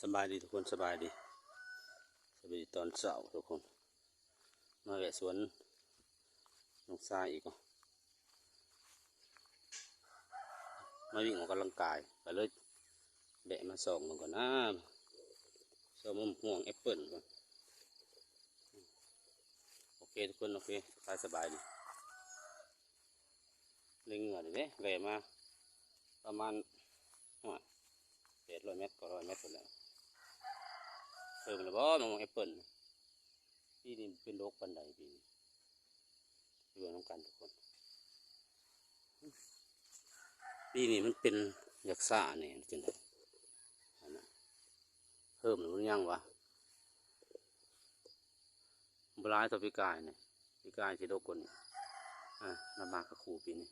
ສະບາຍດີທຸກຄົນ ສະບາຍດີ ສະບາຍດີຕອນເຊົ້າທຸກຄົນ. ມາແວະສວນນ້ອງຊາຍອີກເນາະ ມາວິ່ງອອກກຳລັງກາຍ ກໍເລີຍແວະມາສ່ອງເບິ່ງກ່ອນນາ ສ່ອງມະມ່ວງແອັບເປິ້ນກ່ອນ. ໂອເຄທຸກຄົນ ໂອເຄ ທັກທາຍສະບາຍດີ. ໄດ້ເຫື່ອເດ້ ແວະມາປະມານ ໂອ້ຍ ແປດຮ້ອຍແມັດ ເກົ້າຮ້ອຍແມັດພຸ້ນແຫຼະ. ເພີ່ມແລ້ວບໍ່ ມະມ່ວງແອັບເປິ້ນ ປີນີ້ເປັນດົກປານໃດປີນີ້ ເບິ່ງນຳກັນທຸກຄົນ. ປີນີ້ມັນເປັນຢາກຊ້າແດ່ ຈັ່ງໃດ ອັນນະ ເພີ່ມແລ້ວຍັງວະ ບໍ່ຫຼາຍເທົ່າປີກາຍນີ້ ປີກາຍຊິດົກກວ່ານີ້. ອ່າ ນຳມາກະຄູ່ປີນີ້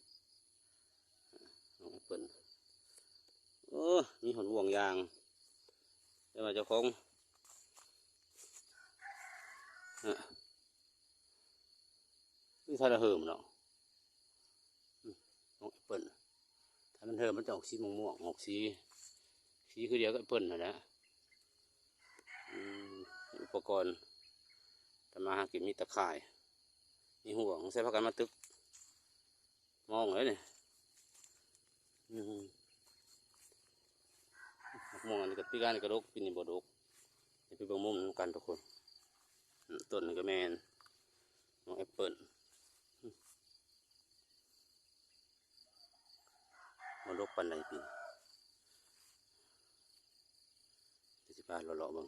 ນ້ອງແອັບເປິ້ນ ໂອ້ ມີຮອດຫວ່ວງຢາງ ແຕ່ວ່າເຈົ້າຂອງ ອ່າ ມີທັນລະເຫີມເນາະ ນ້ອງແອັບເປິ້ນ ຖ້າມັນເຫີມມັນຈະອອກສີມ່ວງໆ ອອກສີ ສີຄືດຽວກັບແອັບເປິ້ນຫັ້ນແຫຼະ. ອືມ ອຸປະກອນທຳມາຫາກິນມີຕາຂ່າຍ ມີຫວ່ວງ ໃສ່ພາກັນມາຕຶກມອງເລີຍນີ້. ອືມ ໝາກມ່ວງອັນນີ້ກໍປີກາຍນີ້ກໍດົກ ປີນີ້ບໍ່ດົກ. ໄປເບິ່ງມຸມນຳກັນທຸກຄົນ. ອືມ ຕົ້ນນີ້ກໍແມ່ນ ນ້ອງແອັບເປິ້ນ ບໍ່ດົກປານໃດປີນີ້ ດຽວຊິພາເລາະໆເບິ່ງ.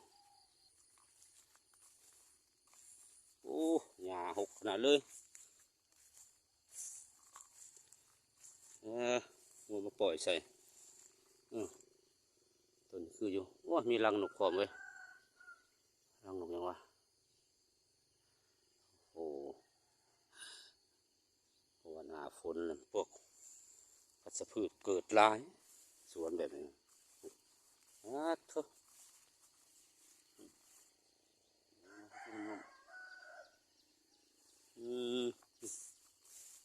ໂອ້ ຫຍ້າຫົກຂະໜາດເລີຍ. ເອີ ງົວມາປ່ອຍໃສ່ ເອີ ຕົ້ນຄືຢູ່. ໂອ້ ມີລັງນົກພ້ອມເວີຍ ລັງນົກຫຍັງວະ. ໂອ້ ເພາະວ່າໜ້າຝົນນັ້ນ ພວກວັດຊະພືດເກີດຫຼາຍ ສວນແບບນີ້. ອາໂທ້ ອືມ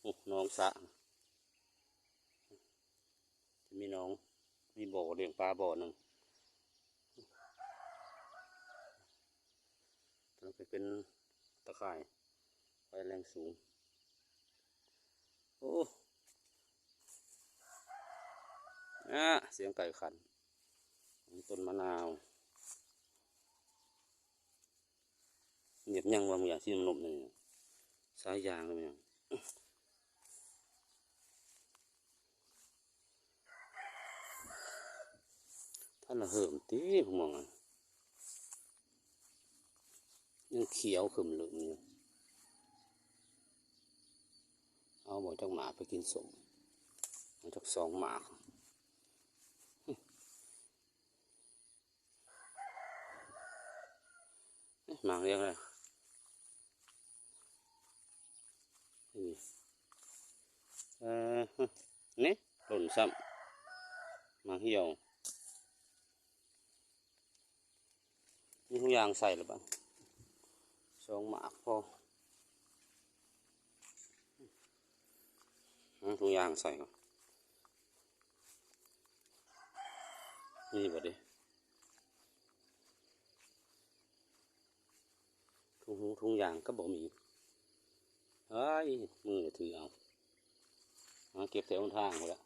ໂອ້ ໜອງສະ ມີໜອງ ມີບໍ່ລ້ຽງປາບໍ່ໜຶ່ງ. ຕົວນັ້ນກໍເປັນຕາຂ່າຍ ໄຟແຮງສູງ. ໂອ້ ອາ ສຽງໄກ່ຂັນ. ຕົ້ນມະນາວ ຫຍັບຍັງວ່າ ມັນຢາກຊິລົມນີ້ ສາຍຢາງມັນຫຍັງ. ທັນລະເຫີມຕິ ພວກມັນ ຍັງຂຽວຂຶ້ນເລີຍນີ້. ເອົາບໍ່ຈັກໝາກໄປກິນສົ້ມ ເອົາຈັກສອງໝາກ. ເອີ ໝາກຮຽງເລີຍ ນີ້ ເອີ ນີ້ ຫຼົ່ນຊ້ຳ ໝາກຮຽງ. ມີຖົງຢາງໃສ່ແລ້ວບາດ ສອງໝາກພໍ. ຫາຖົງຢາງໃສ່ກ່ອນ ມີບໍ່ເດ? ຖົງຫຸງຖົງຢາງກໍບໍ່ມີ. ເອີຍ ມືຖືເອົາ ຫາເກັບແຖວຫົນທາງພຸ້ນແຫຼະ.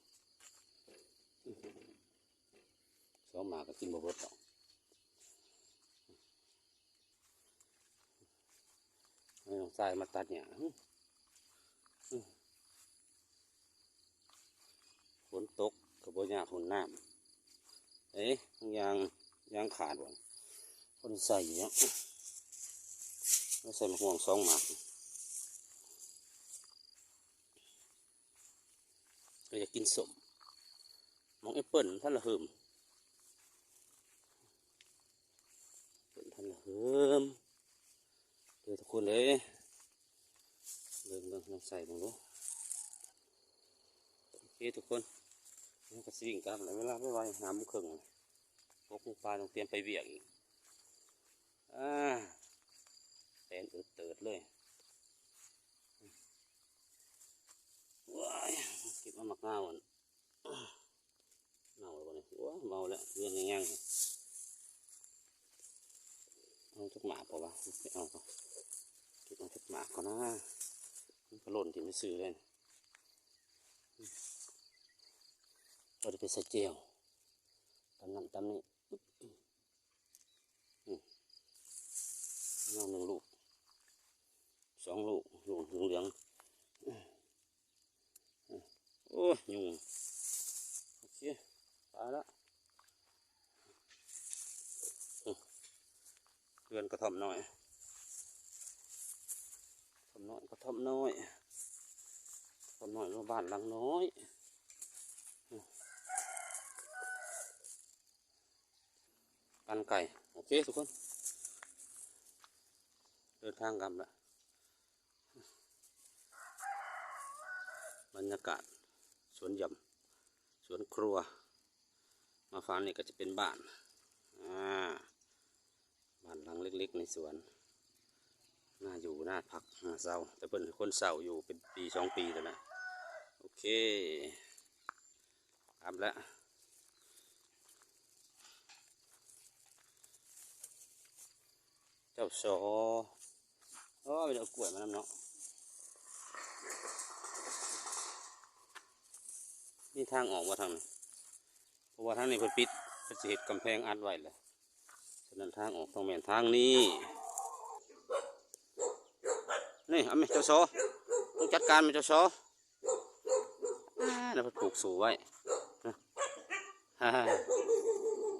ສອງໝາກກໍກິນບໍ່ເບິດດອກ. ໃຫ້ນ້ອງຊາຍມາຕັດຫຍ້າ. ຝົນຕົກກໍບໍ່ຍາກຫົນນ້ຳ. ເອີ ຢາງ ຢາງຂາດບໍ່? ຄົນໃສ່ຢູ່ເນາະ ໃສ່ໝາກມ່ວງສອງໝາກ. ກໍຢາກກິນສົ້ມ. ໝາກແອັບເປິ້ນມັນທັນລະເຫີມ ເປັນທັນລະເຫີມເດີທຸກຄົນເອີຍ. ເບິ່ງ ເບິ່ງ ລອງໃສ່ເບິ່ງດູ. ໂອເຄທຸກຄົນ ເຮົາກໍຊິວິ່ງກັບແລ້ວ ເວລາໄວໆ ຫ້າໂມງເຄິ່ງ ຫົກໂມງປາຍ ຕ້ອງຕຽມໄປວຽກອີກ. ອ່າ ແລ່ນເອີດເຕີດເລີຍ. ວ້າຍ ເກັບເອົາໝາກນາວ ເນົ່າແລ້ວບໍ່ນີ້? ໂອ້ຍ ເມົາແລ້ວ ເຮືອນຍັງ ຍັງ. ໝາກບໍ່ວະ? ໄປເອົາກ່ອນ ເກັບເອົາຈັກໝາກກ່ອນນາ. ມັນກະຫຼົ່ນຖິ້ມຊື່ໆເລີຍ ບໍ່ໄດ້ໄປໃສ່ແຈ່ວ ຕຳນັ້ນຕຳນີ້. ອືມ ເອົາໜຶ່ງລູກ ສອງລູກ ລູກເຫຼືອງໆ. ໂອ້ຍ ຍຸງ. ໂອເຄ ໄປລະ. ອືມ ເຮືອນກະທ່ອມນ້ອຍ ກະທ່ອມນ້ອຍ ກະທ່ອມນ້ອຍ ກະທ່ອມນ້ອຍ ບ້ານຫຼັງນ້ອຍ. ອືມ ປັນໄກ່. ໂອເຄທຸກຄົນ ເດີນທາງກັບລະ. ບັນຍາກາດສວນຫຍ່ຳ ສວນຄົວ. ມາຝັ່ງນີ້ກະຈະເປັນບ້ານ ອາ ບ້ານຫຼັງເລັກໆໃນສວນ ໜ້າຢູ່ໜ້າພັກໜ້າເຊົາ ແຕ່ເພິ່ນໃຫ້ຄົນເຊົ່າຢູ່ເປັນປີສອງປີແລ້ວນະ. ໂອເຄ ກັບລະ. ເຈົ້າຊໍ ໂອ້ຍ ໄດ້ເອົາກ້ວຍມານຳເນາະ. ມີທາງອອກບໍ່ທາງນີ້? ເພາະວ່າທາງນີ້ເພິ່ນປິດ ເພິ່ນຊິເຮັດກຳແພງອັດໄວ້ແຫຼະ. ສະນັ້ນທາງອອກຕ້ອງແມ່ນທາງນີ້. ນີ້ ເອົາແມ່ ເຈົ້າຊໍ ຕ້ອງຈັດການແມ່ ເຈົ້າຊໍ. ອ່າ ແລ້ວເພິ່ນປູກໂສ້ໄວ້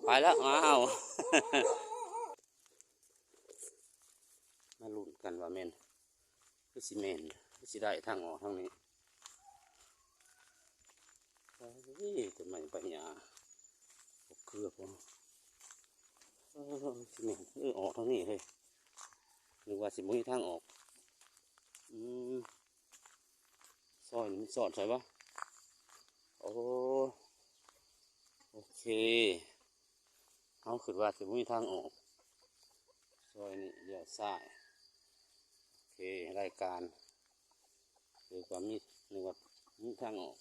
ໄປແລ້ວ. ອ້າວ ມາລຸ້ນກັນວ່າແມ່ນ ຄືຊິແມ່ນ ຄືຊິໄດ້ທາງອອກທາງນີ້. ເອີຍ ຕົ້ນໄມ້ໃບຫຍ້າ ເກືອບບໍ່ ເອີ ຊິແມ່ນ ເອີ ອອກທາງນີ້ເຮີ້ຍ ນຶກວ່າຊິບໍ່ມີທາງອອກ. ອືມ ຊອຍນີ້ມັນສອດໃສ່ບໍ່? ໂອ້ ໂອເຄ ເຮົາຄິດວ່າຊິບໍ່ມີທາງອອກ ຊອຍນີ້ລ້ຽວຊ້າຍ. ໂອເຄ ລາຍການ ຄືວ່າມີ ນຶກວ່າມີທາງອອກ.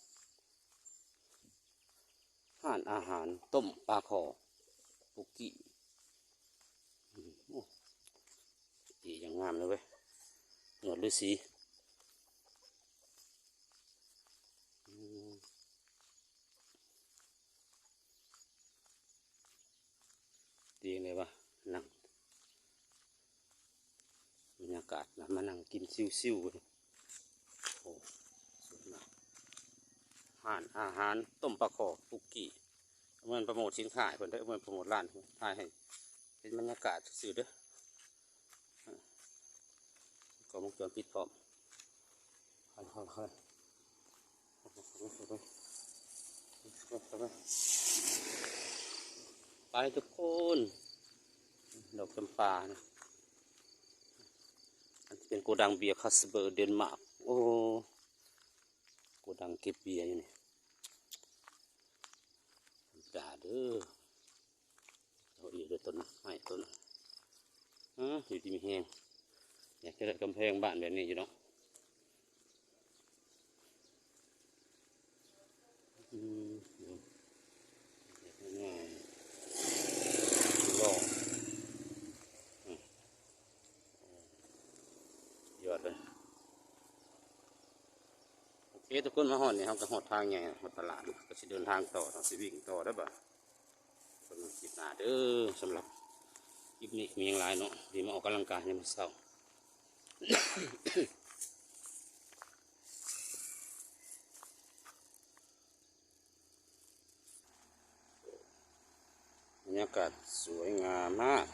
ຮ້ານອາຫານຕົ້ມປາຄໍ່ປຸກກີ້. ອືມ ໂອ້ ອີ່ ຢ່າງງາມເລີຍເວີຍ ໜວດລືສີ. ອືມ ດີແລ້ວວະ ນັ່ງ ບັນຍາກາດນະ ມານັ່ງກິນຊິວໆເວີຍ. ໂອ້ ສຸດຍອດ ຮ້ານອາຫານຕົ້ມປາຄໍ່ປຸກກີ້. ບໍ່ແມ່ນໂປຣໂມດສິນຄ້າໃຫ້ເພິ່ນເດີ ບໍ່ແມ່ນໂປຣໂມດຮ້ານ ຖ່າຍໃຫ້ເປັນບັນຍາກາດຊື່ໆເດີ. ກ້ອງວົງຈອນປິດພ້ອມ. ໄປທຸກຄົນ ດອກຈຳປານະ. ອັນນີ້ເປັນໂກດັງເບຍຄາສເບີ ເດນມາກ. ໂອ້ ໂກດັງເກັບເບຍຢູ່ນີ້ ທຳມະດາເດີ. ເອົາອີກເດີ ຕົ້ນໄມ້ຕົ້ນ ເອີ ຢູ່ດີມີແຮງ. ຢາກຈະໄດ້ກຳແພງບ້ານແບບນີ້ຢູ່ເນາະ. ອືມ ຢາກໄດ້ງ່າຍ ຫຼໍ່ ອືມ ຍອດເລີຍ. ໂອເຄ ທຸກຄົນ ມາຮອດນີ້ເຮົາກະຮອດທາງໃຫຍ່ ຮອດຕະຫຼາດ ກະຊິເດີນທາງຕໍ່ເນາະ ຊິວິ່ງຕໍ່ເດີບາດ. ເບິ່ງຄລິບໜ້າເດີ. ສຳລັບຄລິບນີ້ມີຫຍັງຫຼາຍເນາະ ທີ່ມາອອກກຳລັງກາຍຍາມເຊົ້າ. ບັນຍາກາດສວຍງາມມາກ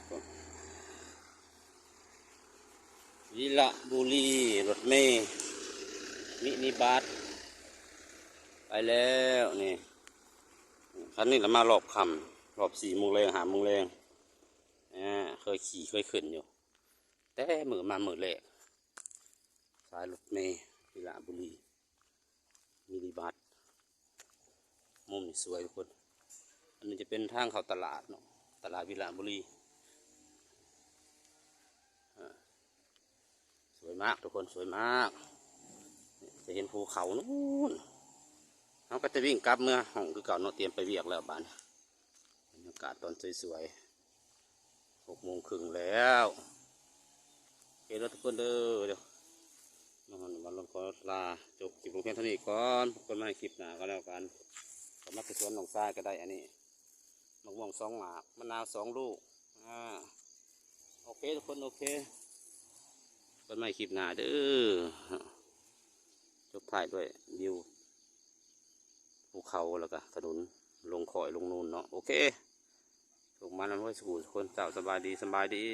ວິລະບູລີ ລົດເມ ມິນິບັສ ໄປແລ້ວນີ້. ຄັນນີ້ລະມາລອບຄ່ຳ ລອບສີ່ໂມງແລງ ຫ້າໂມງແລງ. ອາ ເຄີຍຂີ່ເຄີຍຂຶ້ນຢູ່ ແຕ່ມື້ມາມື້ແລກ. ສາຍລົດເມ ວິລະບູລີ ມິນິບັສ. ມຸມນີ້ສວຍທຸກຄົນ. ອັນນີ້ຈະເປັນທາງເຂົ້າຕະຫຼາດເນາະ ຕະຫຼາດວິລະບູລີ. ອາ ສວຍມາກທຸກຄົນ ສວຍມາກ. ຈະເຫັນພູເຂົານູ້ນ. ເຮົາກະຈະວິ່ງກັບເມືອຫ້ອງຄືເກົ່າເນາະ ຕຽມໄປວຽກແລ້ວບາດນີ້. ບັນຍາກາດຕອນສວຍໆ ຫົກໂມງເຄິ່ງແລ້ວ. ເຄເດີທຸກຄົນເດີ ດຽວມາຮອດວັນລົງຂໍລາຈົບຄລິບລົງພຽງເທົ່ານີ້ກ່ອນ ພົບກັນໃໝ່ຄລິບໜ້າກໍແລ້ວກັນ ກໍມາທີ່ສວນນ້ອງຊາຍກໍໄດ້ ອັນນີ້ໝາກມ່ວງສອງໝາກ ມະນາວສອງລູກ ອ່າ ໂອເຄທຸກຄົນ ໂອເຄ ພົບກັນໃໝ່ຄລິບໜ້າເດີ ຈົບທ້າຍດ້ວຍວິວພູເຂົາ ແລ້ວກໍຖະໜົນລົງຄ້ອຍລົງນູນເນາະ ໂອເຄ ໂຊກໝານລຳລວຍສູ່ຄົນ ເຈົ້າສະບາຍດີ ສະບາຍດີ.